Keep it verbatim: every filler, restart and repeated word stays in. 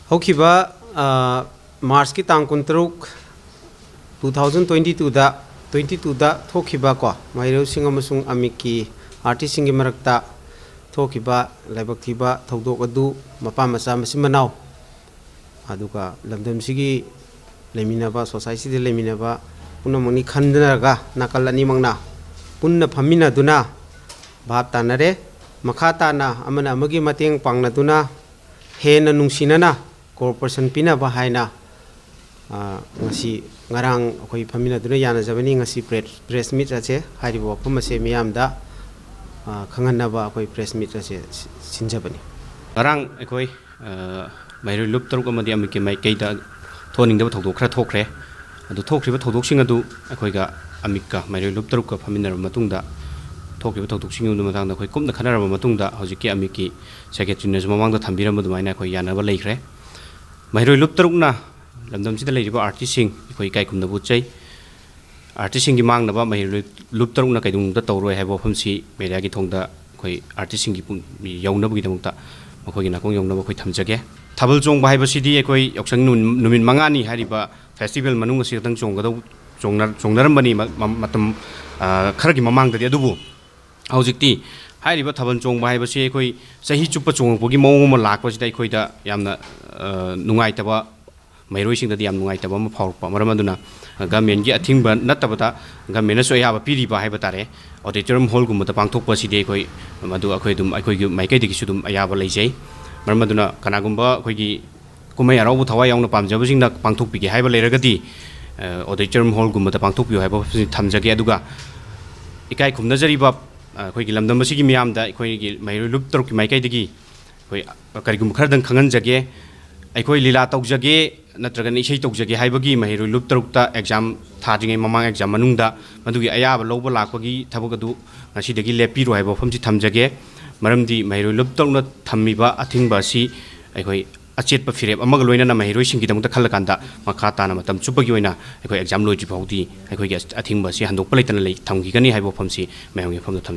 ꯍꯧꯈꯤꯕ, ꯑ, ꯃꯥꯔꯆꯀꯤ ꯇꯥꯡ ꯀꯨꯟꯇꯔꯨꯛ, two thousand twenty twoꯗ, twenty twoꯗ ꯊꯣꯛꯈꯤꯕ ꯀꯣ, ꯃꯍꯩꯔꯣꯏꯁꯤꯡ ꯑꯃꯁꯨꯡ ꯑꯃꯤꯛꯀꯤ ꯑꯥꯔꯇꯤꯁꯁꯤꯡꯒꯤ ꯃꯔꯛꯇ ꯊꯣꯛꯈꯤꯕ ꯂꯥꯏꯕꯛ ꯊꯤꯕ ꯊꯧꯗꯣꯛ ꯑꯗꯨ ꯃꯄꯥ ꯃꯆꯥ ꯃꯆꯤꯟ ꯃꯅꯥꯎ, ꯑꯗꯨꯒ ꯂꯝꯗꯝꯁꯤꯒꯤ ꯂꯩꯃꯤꯟꯅꯕ, ꯁꯣꯁꯥꯏꯇꯤꯗ ꯂꯩꯃꯤꯟꯅꯕ ꯄꯨꯝꯅꯃꯛꯅꯤ ꯈꯟꯅꯔꯒ ꯅꯥꯀꯜ ꯑꯅꯤꯃꯛꯅ ꯄꯨꯟꯅ ꯐꯝꯃꯤꯟꯅꯗꯨꯅ ꯚꯥꯞ ꯇꯥꯅꯔꯦ꯫ ꯃꯈꯥ ꯇꯥꯅ ꯑꯃꯅ ꯑꯃꯒꯤ ꯃꯇꯦꯡ ꯄꯥꯡꯅꯗꯨꯅ ꯍꯦꯟꯅ ꯅꯨꯡꯁꯤꯅꯅ cooperation ꯄꯤꯅꯕ ꯍꯥꯏꯅ, ꯑ, ꯉꯁꯤ, ꯉꯔꯥꯡ ꯑꯩꯈꯣꯏ ꯐꯝꯃꯤꯟꯅꯗꯨꯅ ꯌꯥꯅꯖꯕꯅꯤ꯫ ꯉꯁꯤ press, press meet ꯑꯁꯦ, ꯍꯥꯏꯔꯤꯕ ꯋꯥꯐꯝ ꯑꯁꯦ ꯃꯤꯌꯥꯝꯗ, ꯑ, ꯈꯪꯍꯟꯅꯕ ꯑꯩꯈꯣꯏ press meet ꯑꯁꯦ ꯁꯤ-, ꯁꯤꯟꯖꯕꯅꯤ꯫ ꯉꯔꯥꯡ ꯑꯩꯈꯣꯏ, ꯑ, ꯃꯍꯩꯔꯣꯏ ꯂꯨꯞ ꯇꯔꯨꯛ ꯑꯃꯗꯤ ꯑꯃꯤꯛꯀꯤ ꯃꯥꯏꯀꯩꯗ ꯊꯣꯛꯍꯟꯅꯤꯡꯗꯕ ꯊꯧꯗꯣꯛ ꯈꯔ ꯊꯣꯛꯈ꯭ꯔꯦ꯫ ꯑꯗꯨ ꯊꯣꯛꯈ꯭ꯔꯤꯕ ꯊꯧꯗꯣꯛꯁꯤꯡ ꯑꯗꯨ ꯑꯩꯈꯣꯏꯒ ꯑꯃꯤꯛꯀ ꯃꯍꯩꯔꯣꯏ ꯂꯨꯞ ꯇꯔꯨꯛꯀ ꯐꯝꯃꯤꯟꯅꯔꯕ ꯃꯇꯨꯡꯗ, ꯊꯣꯛꯈꯤꯕ ꯊꯧꯗꯣꯛꯁꯤꯡ ꯑꯗꯨꯒꯤ ꯃꯇꯥꯡꯗ ꯑꯩꯈꯣꯏ ꯀꯨꯞꯅ ꯈꯟꯅꯔꯕ ꯃꯇꯨꯡꯗ, ꯍꯧꯖꯤꯛꯀꯤ ꯑꯃꯤꯛꯀꯤ ꯁꯦꯀ꯭ꯔꯦꯇꯔꯤꯅꯁꯨ ꯃꯃꯥꯡꯗ ꯊꯝꯕꯤꯔꯝꯕ ꯑꯗꯨꯃꯥꯏꯅ ꯑꯩꯈꯣꯏ ꯌꯥꯅꯕ ꯂꯩꯈ꯭ꯔꯦ꯫ ꯃꯍꯩꯔꯣꯏ ꯂꯨꯞ ꯇꯔꯨꯛꯅ ꯂꯝꯗꯝꯁꯤꯗ ꯂꯩꯔꯤꯕ ꯑꯥꯔꯇꯤꯁꯁꯤꯡ ꯑꯩꯈꯣꯏ ꯏꯀꯥꯏ ꯈꯨꯝꯅꯕ ꯎꯠꯆꯩ꯫ ꯑꯥꯔꯇꯤꯁꯁꯤꯡꯒꯤ ꯃꯥꯡꯅꯕ ꯃꯍꯩꯔꯣꯏ ꯂꯨꯞ ꯇꯔꯨꯛꯅ ꯀꯩꯗꯧꯅꯨꯡꯗ ꯇꯧꯔꯣꯏ ꯍꯥꯏꯕ ꯋꯥꯐꯝꯁꯤ ꯃꯦꯗꯤꯌꯥꯒꯤ ꯊꯣꯡꯗ ꯑꯩꯈꯣꯏ ꯑꯥꯔꯇꯤꯁꯁꯤꯡꯒꯤ ꯄꯨꯛ-, ꯌꯧꯅꯕꯒꯤꯗꯃꯛꯇ ꯃꯈꯣꯏꯒꯤ ꯅꯥꯀꯣꯡ ꯌꯧꯅꯕ ꯑꯩꯈꯣꯏ ꯊꯝꯖꯒꯦ꯫ ꯊꯥꯕꯜ ꯆꯣꯡꯕ ꯍꯥꯏꯕꯁꯤꯗꯤ ꯑꯩꯈꯣꯏ ꯌꯥꯎꯁꯪ ꯅꯨꯃꯤꯠ, ꯅꯨꯃꯤꯠ ꯃꯉꯥꯅꯤ ꯍꯥꯏꯔꯤꯕ ꯐꯦꯁꯇꯤꯚꯦꯜ ꯃꯅꯨꯡ ꯑꯁꯤꯗꯪ ꯆꯣꯡꯒꯗꯧ-, ꯆꯣꯡꯅ-, ꯆꯣꯡꯅꯔꯝꯕꯅꯤ ꯃ-, ꯃ-, ꯃꯇꯝ, ꯑ, ꯈꯔꯒꯤ ꯃꯃꯥꯡꯗꯗꯤ꯫ ꯑꯗꯨꯕꯨ ꯍꯧꯖꯤꯛꯇꯤ ꯍꯥꯏꯔꯤꯕ ꯊꯥꯕꯜ ꯆꯣꯡꯕ ꯍꯥꯏꯕꯁꯤ ꯑꯩꯈꯣꯏ ꯆꯍꯤ ꯆꯨꯞꯄ ꯆꯣꯡꯉꯛꯄꯒꯤ ꯃꯑꯣꯡ ꯑꯃ ꯂꯥꯛꯄꯁꯤꯗ ꯑꯩꯈꯣꯏꯗ ꯌꯥꯝꯅ, ꯑ, ꯅꯨꯡꯉꯥꯏꯇꯕ, ꯃꯍꯩꯔꯣꯏꯁꯤꯡꯗꯗꯤ ꯌꯥꯝ ꯅꯨꯡꯉꯥꯏꯇꯕ ꯑꯃ ꯐꯥꯎꯔꯛꯄ꯫ ꯃꯔꯝ ꯑꯗꯨꯅ ꯒꯃꯦꯟꯒꯤ ꯑꯊꯤꯡꯕ ꯅꯠꯇꯕꯗ ꯒꯃꯦꯟꯅꯁꯨ ꯑꯌꯥꯕ ꯄꯤꯔꯤꯕ ꯍꯥꯏꯕ ꯇꯥꯔꯦ, ꯑꯣꯗꯤꯇꯣꯔꯤꯌꯝ ꯍꯣꯜꯒꯨꯝꯕꯗ ꯄꯥꯡꯊꯣꯛꯄ ꯑꯁꯤꯗꯤ ꯑꯩꯈꯣꯏ, ꯃꯗꯨ ꯑꯩꯈꯣꯏ ꯑꯗꯨꯝ, ꯑꯩꯈꯣꯏꯒꯤ ꯃꯥꯏꯀꯩꯗꯒꯤꯁꯨ ꯑꯗꯨꯝ ꯑꯌꯥꯕ ꯂꯩꯖꯩ꯫ ꯃꯔꯝ ꯑꯗꯨꯅ ꯀꯅꯥꯒꯨꯝꯕ ꯑꯩꯈꯣꯏꯒꯤ ꯀꯨꯝꯍꯩ ꯍꯔꯥꯎꯕ ꯊꯋꯥꯏ ꯌꯥꯎꯅ ꯄꯥꯝꯖꯕꯁꯤꯡꯅ ꯄꯥꯡꯊꯣꯛꯄꯤꯒꯦ ꯍꯥꯏꯕ ꯂꯩꯔꯒꯗꯤ, ꯑ, ꯑꯣꯗꯤꯇꯣꯔꯤꯌꯝ ꯍꯣꯜꯒꯨꯝꯕꯗ ꯄꯥꯡꯊꯣꯛꯄꯤꯌꯨ ꯍꯥꯏꯕ ꯋꯥꯐꯝꯁꯤ ꯊꯝꯖꯒꯦ꯫ ꯑꯗꯨꯒ ꯏꯀꯥꯏ ꯈꯨꯝꯅꯖꯔꯤꯕ, ꯑ, ꯑꯩꯈꯣꯏꯒꯤ ꯂꯝꯗꯝ ꯑꯁꯤꯒꯤ ꯃꯤꯌꯥꯝꯗ ꯑꯩꯈꯣꯏꯒꯤ ꯃꯍꯩꯔꯣꯏ ꯂꯨꯞ ꯇꯔꯨꯛꯀꯤ ꯃꯥꯏꯀꯩꯗꯒꯤ ꯑꯩꯈꯣꯏ ꯀꯔꯤꯒꯨꯝꯕ ꯈꯔꯗꯪ ꯈꯪꯍꯟꯖꯒꯦ꯫ ꯑꯩꯈꯣꯏ ꯂꯤꯂꯥ ꯇꯧꯖꯒꯦ ꯅꯠꯇ꯭ꯔꯒꯅ ꯏꯁꯩ ꯇꯧꯖꯒꯦ ꯍꯥꯏꯕꯒꯤ ꯃꯍꯩꯔꯣꯏ ꯂꯨꯞ ꯇꯔꯨꯛꯇ ꯑꯦꯛꯖꯥꯝ ꯊꯥꯗ꯭ꯔꯤꯉꯩ ꯃꯃꯥꯡ, ꯑꯦꯛꯖꯥꯝ ꯃꯅꯨꯡꯗ ꯃꯗꯨꯒꯤ ꯑꯌꯥꯕ ꯂꯧꯕ ꯂꯥꯛꯄꯒꯤ ꯊꯕꯛ ꯑꯗꯨ ꯉꯁꯤꯗꯒꯤ ꯂꯦꯞꯄꯤꯔꯣ ꯍꯥꯏꯕ ꯋꯥꯐꯝꯁꯤ ꯊꯝꯖꯒꯦ꯫ ꯃꯔꯝꯗꯤ ꯃꯍꯩꯔꯣꯏ ꯂꯨꯞ ꯇꯔꯨꯛꯅ ꯊꯝꯃꯤꯕ ꯑꯊꯤꯡꯕ ꯑꯁꯤ ꯑꯩꯈꯣꯏ ꯑꯆꯦꯠꯄ ꯐꯤꯔꯦꯞ ꯑꯃꯒ ꯂꯣꯏꯅꯅ ꯃꯍꯩꯔꯣꯏꯁꯤꯡꯒꯤꯗꯃꯛꯇ ꯈꯜꯂꯀꯥꯟꯗ ꯃꯈꯥ ꯇꯥꯅ ꯃꯇꯝ ꯆꯨꯞꯄꯒꯤ ꯑꯣꯏꯅ ꯑꯩꯈꯣꯏ ꯑꯦꯛꯖꯥꯝ ꯂꯣꯏꯗ꯭ꯔꯤ ꯐꯥꯎꯗꯤ ꯑꯩꯈꯣꯏꯒꯤ ꯑꯊꯤꯡꯕ ꯑꯁꯤ ꯍꯟꯗꯣꯛꯄ ꯂꯩꯇꯅ ꯂꯩ, ꯊꯝꯈꯤꯒꯅꯤ ꯍꯥꯏꯕ ꯋꯥꯐꯝꯁꯤ ꯃꯌꯥꯝꯒꯤ ꯃꯐꯝꯗ ꯊꯝꯖꯒꯦ꯫